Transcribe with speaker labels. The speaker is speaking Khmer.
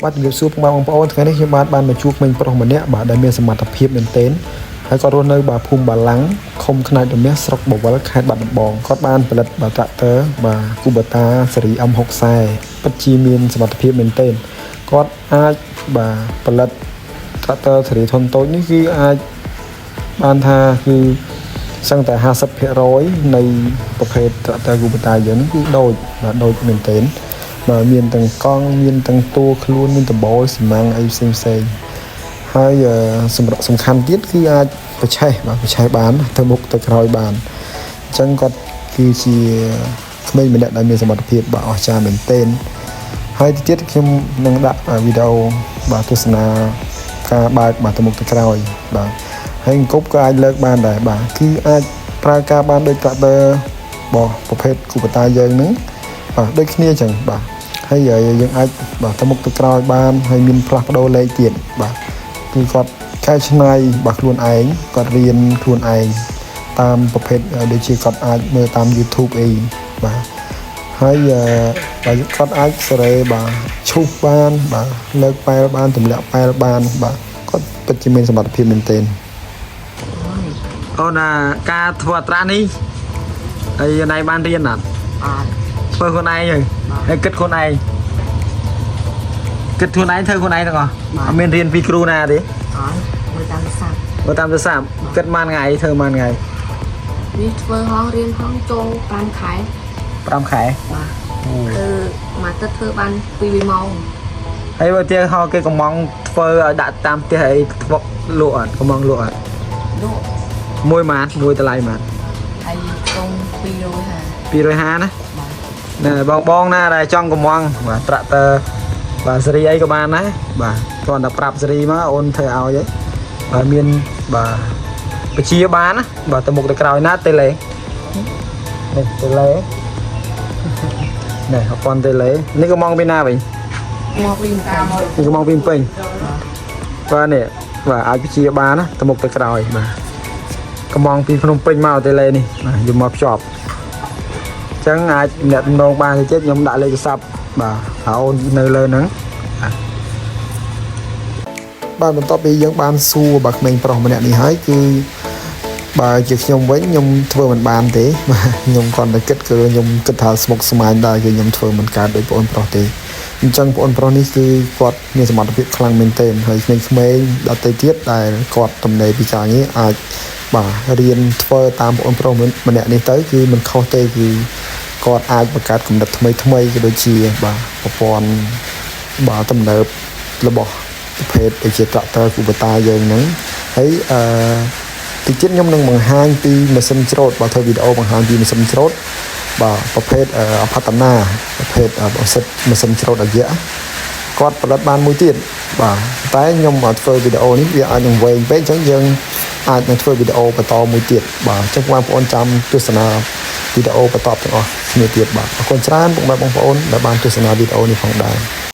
Speaker 1: បាទជំរាបសួរពុកម៉ែបងប្អូនថ្ងៃនេះខ្ញុំបាទបានមកជួបក្មេងប្រុសម្នាក់បាទដែលមានសមត្ថភាពមែនទែនហើយគាត់រស់នៅបាទភូមិបាឡាំងឃុំខ្នាចរមាសស្រុកបវលខេត្តបាត់ដំបងគាត់បានផលិតបាទត្រាក់ទ័របាទគូបតាស៊េរី M60 ពិតជាមានសមត្ថភាពមែនទែនគាត់អាចបាទផលិតត្រាក់ទ័រស៊េរីធុនតូចនេះគឺអាចបានថាគឺសឹងតែ50%នៃប្រភេទត្រាក់ទ័រគូបតាយើងហ្នឹងគឺដូចបាទដូចមែនទែន បាទមានទាំងកង់មានទាំងតួខ្លួនមានដបូលស៊ីម៉ាំងអីផ្សេងផ្សេងហើយអឺសម្រាប់សំខាន់ទៀតគឺអាចប្រឆេះបាទប្រឆេះបានទៅមុខទៅក្រោយបានអញ្ចឹងគាត់គឺជាក្មេងម្នាក់ដែលមានសមត្ថភាពបាទអស្ចារ្យមែនទែនហើយទីទៀតខ្ញុំនឹងដាក់វីដេអូបាទទស្សនាការបើកបាទទៅមុខទៅក្រោយបាទហើយអង្គប់ក៏អាចលើកបានដែរបាទគឺអាចប្រើការបានដូចត្រាក់ទ័របោះប្រភេទគូបតាយើងហ្នឹងបាទដូចគ្នាអញ្ចឹងបាទហើយយើងអាចបាទទៅមុខទៅក្រោយបានហើយមានផ្លាស់ប្ដូរលេខទៀតបាទគឺគាត់កែច្នៃបាទខ្លួនឯងគាត់រៀនខ្លួនឯងតាមប្រភេទដូចជាគាត់អាចមើលតាម YouTube អីបាទហើយបាទគាត់អាចសេរីបាទឈូសបានបាទលើកប៉ែលបានទម្លាក់ប៉ែលបានបាទគាត់ពិតជាមានសមត្ថភាពមែនទែន
Speaker 2: អូនអាការធ្វើអត្រានេះហើយណៃបានរៀនអត់
Speaker 3: អត់
Speaker 2: ធ្វើខ្លួនឯងហើយហើយគិតខ្លួនឯងគិតខ្លួនឯងធ្វើខ្លួនឯងទាំងអស់អត់មានរៀនពីគ្រូណាទេ
Speaker 3: អត់មើលតាមទូរស័ព្ទ
Speaker 2: បើតាមទូរស័ព្ទគិតប៉ុន្មានថ្ងៃធ្វើប៉ុន្មានថ្ងៃ
Speaker 3: នេះធ្វើហងរៀនហងចូល5ខែ
Speaker 2: 5ខែ
Speaker 3: បាទគឺមួយទឹកធ្វើបាន2ម៉ោង
Speaker 2: ហើយបើទៀហោគេកំងធ្វើឲ្យដាក់តាមផ្ទះអីធ្វើលក់អត់កំងលក់អត់
Speaker 3: លក់
Speaker 2: មួយម៉ាតមួយតម្លៃម៉ាត
Speaker 3: ហើយត្រង់250
Speaker 2: 250ណា
Speaker 3: បាទ
Speaker 2: ណែបងបងណាដែលចង់កំងបាទត្រាក់ទ័របាទសេរីអីក៏បានដែរបាទគ្រាន់តែប្រាប់សេរីមកអូនធ្វើឲ្យហើយបាទមានបាទបជាបានណាបាទទៅមុខទៅក្រោយណាតេឡេនេះតេឡេនេះអពន់តេឡេនេះកំងពីណាវិញ
Speaker 3: មកវិញតាម
Speaker 2: នេះកំងពីពេញបាទនេះបាទអាចបជាបានណាទៅមុខទៅក្រោយបាទកំងពីភ្នំពេញមកតេឡេនេះបាទយកមកភ្ជាប់ អញ្ចឹងអាចអ្នកតំណងបានទៅទៀតខ្ញុំដាក់លេខទូរស័ព្ទបាទហើយអូននៅលើហ្នឹង
Speaker 1: បាទបន្ទាប់ពីយើងបានសួរបាទក្មេងប្រុសម្នាក់នេះហើយគឺបើជាខ្ញុំវិញខ្ញុំធ្វើមិនបានទេបាទខ្ញុំគ្រាន់តែគិតគឺខ្ញុំគិតថាស្មុគស្មាញដែរគឺខ្ញុំធ្វើមិនកើតដូចបងប្រុសទេអញ្ចឹងបងប្រុសនេះគឺគាត់មានសមត្ថភាពខ្លាំងមែនទែនហើយក្មេងៗដទៃទៀតដែលគាត់ទំនេរពីការងារអាចបាទរៀនធ្វើតាមបងប្រុសម្នាក់នេះទៅគឺមិនខុសទេគឺគាត់អាចបង្កើតគំនិតថ្មីថ្មីក៏ដូចជាបាទប្រព័ន្ធបាទទំនើបរបស់ ប្រភេទដូចជាត្រាក់ទ័រគូបតាយើងហ្នឹងហើយអឺតិចទៀតខ្ញុំនឹងបង្ហាញពីម៉ាស៊ីនច្រូតបាទធ្វើវីដេអូបង្ហាញពីម៉ាស៊ីនច្រូតបាទប្រភេទអផតនាប្រភេទម៉ាស៊ីនម៉ាស៊ីនច្រូតអាយៈគាត់ផលិតបានមួយទៀតបាទតែខ្ញុំធ្វើវីដេអូនេះវាអាចនឹងវែងពេកអញ្ចឹងយើងអាចនឹងធ្វើវីដេអូបន្តមួយទៀតបាទអញ្ចឹងបងប្អូនចាំទស្សនាវីដេអូបន្តទាំងអស់គ្នាទៀតបាទអរគុណច្រើនពុកម៉ែបងប្អូនដែលបានទស្សនាវីដេអូនេះផងដែរ។